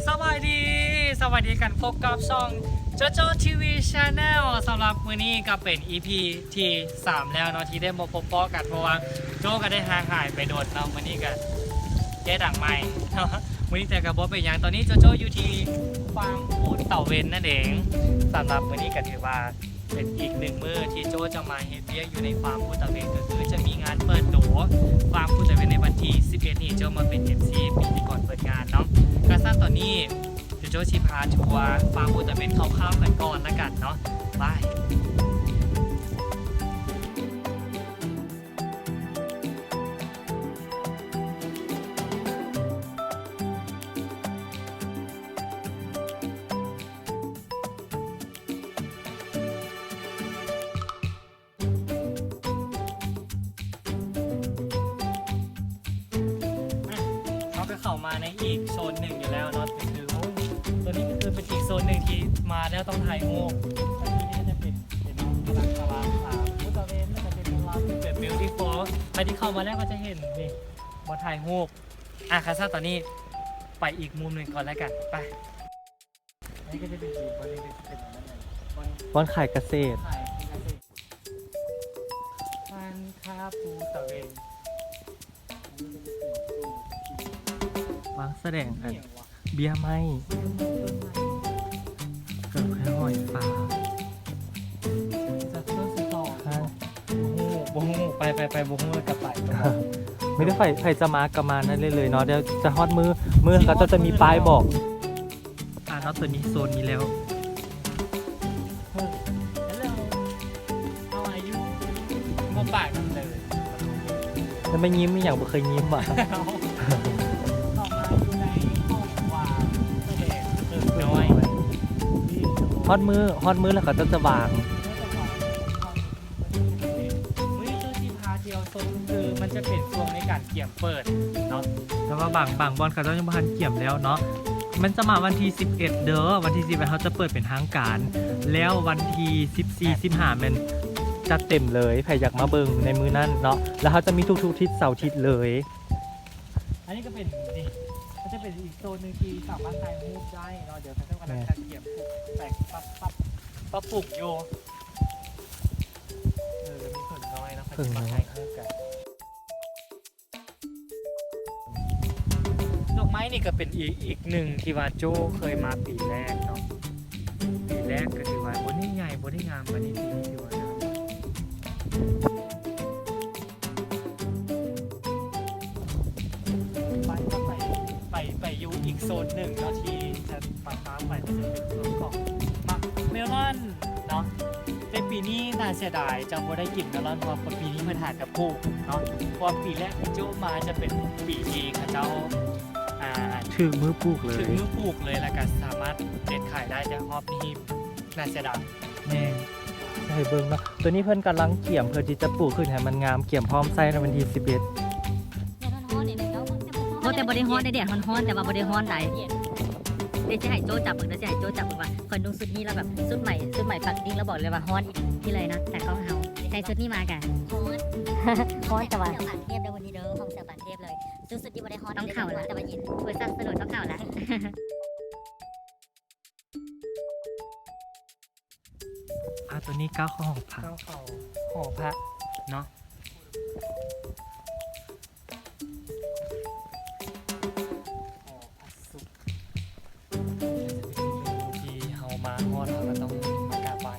ສະບາຍດີ ສະບາຍດີກັນ ພົບກັບຊ່ອງໂຈໂຈທີວີແຊນແນວ. ສຳລັບມື້ນີ້ກໍເປັນອີພີທີສາມແລ້ວເນາະ ທີ່ໄດ້ມາພົບພໍ້ກັນ ເພາະວ່າໂຈກໍໄດ້ຫ່າງຫາຍໄປດົນເນາະ. ມື້ນີ້ກໍແກ້ດັງໃໝ່ເນາະ ມື້ນີ້ແຕ່ກໍບໍ່ເປັນຫຍັງ. ຕອນນີ້ໂຈໂຈຢູ່ທີ່ຟາມພູຕາເວັນນັ້ນເອງ. ສຳລັບມື້ນີ້ກໍຖືວ່າ ເປັນອີກໜຶ່ງມື້ທີ່ໂຈຈະມາເຮັດວຽກຢູ່ໃນຟາມພູຕາເວັນ ກໍຄືຈະມີງານເປີດໂຕຟາມພູຕາເວັນໃນວັນທີສິບເອັດນີ້. ໂຈມາເປັນເອັມຊີ ພິທີກອນເປີດງານເນາະ. ກະຊັ້ນຕອນນີ້ ດຽວໂຈຊິພາທົວຟາມພູຕາເວັນຄ່າວໆກັນກ່ອນລະກັນເນາະ. ບາຍ. ອ່ະ ເຮົາກໍເຂົ້າມາໃນອີກໂຊນໜຶ່ງຢູ່ແລ້ວເນາະ ກໍຄື ໂອ້ ຕົວນີ້ກໍຄືເປັນອີກໂຊນໜຶ່ງທີ່ມາແລ້ວຕ້ອງຖ່າຍຮູບ. ກໍຄືນີ້ກໍຈະເປັນ ເປັນກຳລັງ ກຳລັງ ອ່າ ພູຕາເວັນ ແລ້ວກໍຈະມີ Beautiful ໃຜທີ່ເຂົ້າມາແລ້ວກໍຈະເຫັນນີ້ ບ່ອນຖ່າຍຮູບ. ອ່ະ ຄັນຊັ້ນຕອນນີ້ໄປອີກມຸມໜຶ່ງກ່ອນແລ້ວກັນ ໄປ. ອັນນີ້ກໍຈະເປັນອີກບ່ອນໜຶ່ງທີ່ເປັນອັນນັ້ນແຫຼະ ບ່ອນ ບ່ອນຂາຍກະເສດ ຂາຍກະເສດ ຮ້ານຄ້າພູຕາເວັນ. ວາງສະແດງອັນ ອີ່ຫຍັງວະ ເບຍໄມ້ ເກືອບໃຫ້ຫອຍຟ້າ ຈັດເຄື່ອງສະຕໍ ບໍ່ຮູ້ ບໍ່ຮູ້ ໄປ ໄປ ໄປ ບໍ່ຮູ້ແລ້ວກໍໄປ. ມີແຕ່ໃຜ ໃຜຈະມາກໍມານັ້ນເລີຍເນາະ. ດຽວຈະຮອດມື້ ມື້ເຂົາເຈົ້າຈະມີປ້າຍບອກ. ອ່າ ເນາະ ຕົວນີ້ໂຊນນີ້ແລ້ວ Hello How are you ບໍ່ປາກນຳເລີຍ. ແລ້ວມາຍິ້ມອີ່ຫຍັງ ບໍ່ເຄີຍຍິ້ມຫວາ? ເຂົ້າມາຢູ່ໃນຫ້ອງວ່າງສະແດງເພິ່ນນ້ອຍ. ຮອດມື້ ຮອດມື້ແລ້ວເຂົາເຈົ້າຈະວາງ. ມື້ນີ້ເຈົ້າຊິພາທ່ຽວຊົມ ຄືມັນຈະເປັນຊ່ວງໃນການກຽມເປີດເນາະ ແຕ່ວ່າບາງ ບາງບ່ອນເຂົາເຈົ້າຍັງບໍ່ທັນກຽມແລ້ວເນາະ. ມັນຈະມາວັນທີສິບເອັດເດີ ວັນທີສິບເອັດເຮົາຈະເປີດເປັນທາງການ ແລ້ວວັນທີສິບສີ່ ສິບຫ້າແມ່ນຈັດເຕັມເລີຍ ໃຜຢາກມາເບິ່ງໃນມື້ນັ້ນເນາະ. ແລ້ວເຮົາຈະມີທຸກໆທິດເສົາທິດເລີຍ. ອັນນີ້ກໍເປັນ ນີ້ ມັນຈະເປັນອີກໂຊນໜຶ່ງທີ່ສາມາດຖ່າຍຮູບໄດ້ເນາະ. ດຽວເຂົາເຈົ້າກຳລັງຈັດກຽມປຸກແຕ່ງ ປັບ ປັບ ປັບປຸງຢູ່. ເອີ ມີເຜິ້ງນ້ອຍເນາະ ເຜິ້ງນ້ອຍ ເຂົາຊິມາຖ່າຍຮູບກັນ. ດອກໄມ້ນີ້ກໍເປັນອີກ ອີກໜຶ່ງທີ່ວ່າໂຈ້ເຄີຍມາປີແລກເນາະ. ປີແລກກໍຖືວ່າບໍ່ໄດ້ໃຫຍ່ ບໍ່ໄດ້ງາມປານນີ້ ປີນີ້ຖືວ່າງາມ. ໄປ ໄປ ໄປ ໄປຢູ່ອີກໂຊນໜຶ່ງເນາະ ທີ່ຈະ ພາໄປກໍຈະເປັນສ່ວນຂອງໝາກເມລອນເນາະ. ແຕ່ປີນີ້ໜ້າເສຍດາຍຈະບໍ່ໄດ້ກິນເມລອນ ເພາະວ່າປີນີ້ເພິ່ນຫາກະປູກເນາະ. ເພາະວ່າປີແລກທີ່ໂຈ້ມາຈະເປັນປີທີ່ເຂົາເຈົ້າ ອ່າ ຖືກມື້ປູກເລີຍ ຖືກມື້ປູກເລີຍ ແລ້ວກະສາມາດເດັດຂາຍໄດ້. ແຕ່ຮອບນີ້ໜ້າເສຍດາຍ. ແມ່ນ ໃຫ້ເບິ່ງເນາະ ຕົວນີ້ເພິ່ນກຳລັງກຽມເພື່ອທີ່ຈະປູກຂຶ້ນໃຫ້ມັນງາມ ກຽມພ້ອມໃສ່ໃນວັນທີສິບເອັດ. ແດດຮ້ອນໆ ເດ ແດດຮ້ອນໆ ແຕ່ບໍ່ໄດ້ຮ້ອນໃດ ແດດຮ້ອນໆ ແຕ່ວ່າບໍ່ໄດ້ຮ້ອນຫຼາຍ. ເດ ຊິໃຫ້ໂຈ້ຈັບເບິ່ງເດີ ຊິໃຫ້ໂຈ້ຈັບເບິ່ງວ່າຂ້ອຍນຸ່ງຊຸດນີ້ແລ້ວແບບຊຸດໃໝ່ ຊຸດໃໝ່ປັກດິ້ງ ແລ້ວບອກເລີຍວ່າຮ້ອນອີ່ຫຼີເລີຍນະ. ຕາກ້ອງເຮົາໃສ່ຊຸດນີ້ມາກະຮ້ອນ ຮ້ອນແຕ່ວ່າ ແດດຮ້ອນ ແຕ່ວ່າ ເດ ວັນນີ້ເດີ ຫ້ອງເສືອປານເທບເລີຍ. ຊຸດ ຊຸດນີ້ບໍ່ໄດ້ຮ້ອນ ຕ້ອງເຂົ້າລະ ແຕ່ວ່າເຢັນ ເວີຊັນສະໂຫຼດຕ້ອງເຂົ້າລະ. ອ່າ ຕົວນີ້ກ້າວເຂົ້າຫໍພະ ກ້າວເຂົ້າຫໍພະເນາະ ຫໍພະສຸກ. ທີ່ເຮົາມາຮອດ ເຮົາກໍຕ້ອງມາກາບໄຫວ້.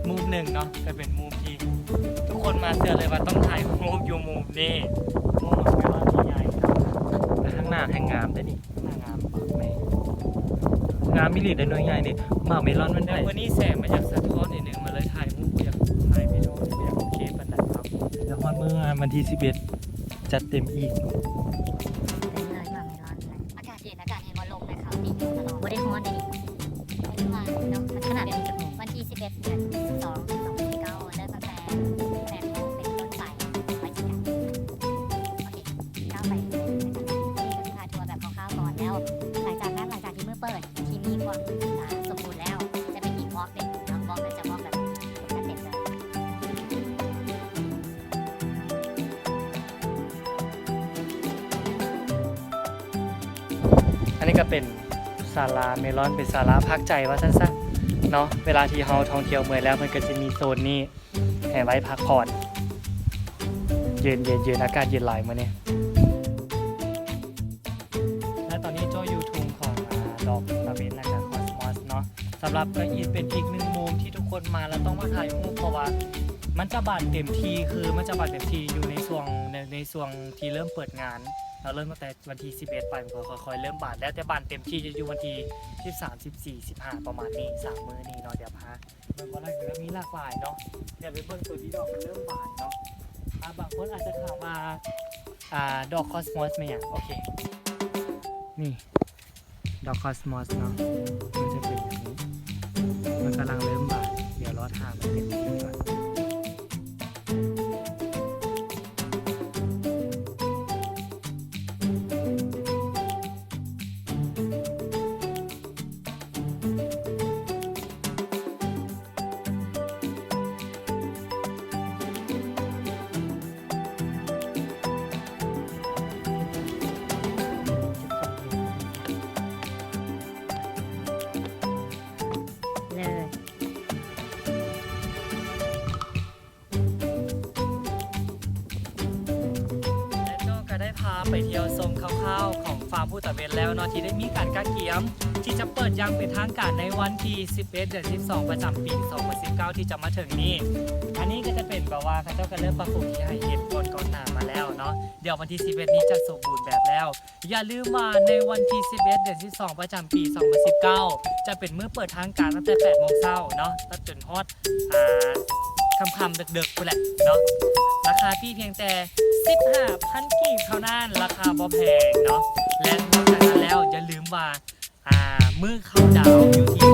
ມຸມໜຶ່ງເນາະ ກໍເປັນມຸມທີ່ທຸກຄົນມາເຊື່ອເລີຍວ່າຕ້ອງຖ່າຍຮູບຢູ່ມຸມນີ້. ມຸມແບບວ່າໃຫຍ່ເນາະ ແຕ່ທາງໜ້າແຮ່ງງາມເດ້ນີ້ ໜ້າງາມ. ງາມອີ່ຫຼີເດ້ ໜ່ວຍໃຫຍ່ນີ້ ໝາກເມລອນມັນໄດ້. ມື້ນີ້ແສງມັນຢາກສະທ້ອນໜ້ອຍໜຶ່ງ ມາເລີຍຖ່າຍຮູບ ບໍ່ຢາກຖ່າຍວິດີໂອ ບໍ່ຢາກໂອເຄປານໃດເນາະ. ແລ້ວຮອດມື້ວັນທີສິບເອັດ ຈັດເຕັມອີກ. ອາກາດເຢັນ ອາກາດເຫັນບໍ່ ລົມນະ ເຂົ້າຕີນຢູ່ຕະຫຼອດ ບໍ່ໄດ້ຮ້ອນເດ. ເປັນວ່າເນາະ ຂະໜາດເປັນວັນທີສິບເອັດ ເດືອນສິບສອງ ສອງພັນສິບເກົ້າ ເລີ່ມຕັ້ງແຕ່ແປດໂມງເປັນຕົ້ນໄປ ໄວ້ເຈີກັນ. ໂອເຄ ກ້າວໄປ ນີ້ກໍຄືພາທົວແບບຄ່າວໆກ່ອນ ແລ້ວຫຼັງຈາກນັ້ນ ຫຼັງຈາກທີ່ມື້ເປີດທີ່ມີຄວາມ ອ່າ ສົມບູນແລ້ວ ຈະເປັນອີກວອກໜຶ່ງເນາະ ວອກນັ້ນຈະວອກແບບ ຈັດເຕັມເລີຍ. ອັນນີ້ກໍເປັນສາລາເມລອນ ເປັນສາລາພັກໃຈວ່າຊັ້ນຊະເນາະ. ເວລາທີ່ເຮົາທ່ອງທ່ຽວເມື່ອຍແລ້ວ ເພິ່ນກໍຊິມີໂຊນນີ້ໃຫ້ໄວ້ພັກຜ່ອນ ເຢັນໆໆ ອາກາດເຢັນຫຼາຍມື້ນີ້. ແລະຕອນນີ້ໂຈ້ຢູ່ທຸ່ງຂອງ ອາ ດອກຕາເວັນ ແລະກະຄອສມອສເນາະ. ສຳລັບກໍອີກ ເປັນອີກໜຶ່ງມຸມທີ່ທຸກຄົນມາແລ້ວຕ້ອງມາຖ່າຍຮູບ ເພາະວ່າມັນຈະບານເຕັມທີ່ ຄືມັນຈະບານເຕັມທີ່ຢູ່ໃນຊ່ວງ ໃນ ໃນຊ່ວງທີ່ເລີ່ມເປີດງານເນາະ. ເລີ່ມຕັ້ງແຕ່ວັນທີສິບເອັດໄປ ມັນກໍຄ່ອຍໆເລີ່ມບານ ແລ້ວແຕ່ບານເຕັມທີ່ຈະຢູ່ວັນທີສິບສາມ ສິບສີ່ ສິບຫ້າ ປະມານນີ້ ສາມມື້ນີ້ເນາະ. ດຽວພາເບິ່ງວ່າລະ ມີຫຼາກຫຼາຍເນາະ. ດຽວໄປເບິ່ງໂຕທີ່ດອກມັນເລີ່ມບານເນາະ. ອາ ບາງຄົນອາດຈະຖາມວ່າ ອາ ດອກຄອສມອສແມ່ນຫຍັງ? ໂອເຄ ນີ້ ດອກຄອສມອສເນາະ ມັນຈະເປັນແບບນີ້ ມັນກຳລັງເລີ່ມບານ. ດຽວລໍຖ້າມັນເປັນແບບນີ້ກ່ອນ. ເລີດ. ແລະໂຈ້ກໍໄດ້ພາໄປທ່ຽວຊົມຄ່າວໆຂອງຟາມພູຕາເວັນແລ້ວເນາະ ທີ່ໄດ້ມີການກະກຽມທີ່ຈະເປີດຢ່າງເປັນທາງການໃນວັນທີສິບເອັດ ເດືອນສິບສອງ ປະຈຳປີສອງພັນສິບເກົ້າ ທີ່ຈະມາເຖິງນີ້. ອັນນີ້ກໍຈະເປັນແບບວ່າເຂົາເຈົ້າກໍເລີ່ມປັບປຸງທີ່ໃຫ້ເຫັນກ່ອນກ່ອນໜ້າມາແລ້ວເນາະ. ດຽວວັນທີສິບເອັດນີ້ຈະສົມບູນແບບແລ້ວ. ຢ່າລືມວ່າໃນວັນທີສິບເອັດ ເດືອນສິບສອງ ປະຈຳປີສອງພັນສິບເກົ້າ ຈະເປັນມື້ເປີດທາງການຕັ້ງແຕ່ແປດໂມງເຊົ້າເນາະ ແລະຈົນຮອດ ອ່າ ຄ່ຳໆ ເດິກໆ ພຸ້ນແຫຼະເນາະ. ລາຄາປີ້ພຽງແຕ່ສິບຫ້າພັນກີບເທົ່ານັ້ນ ລາຄາບໍ່ແພງເນາະ. ແລະນອກຈາກນັ້ນແລ້ວ ຢ່າລືມວ່າ ອ່າ ມື້ເຂົ້າດາວຢູ່ທີ່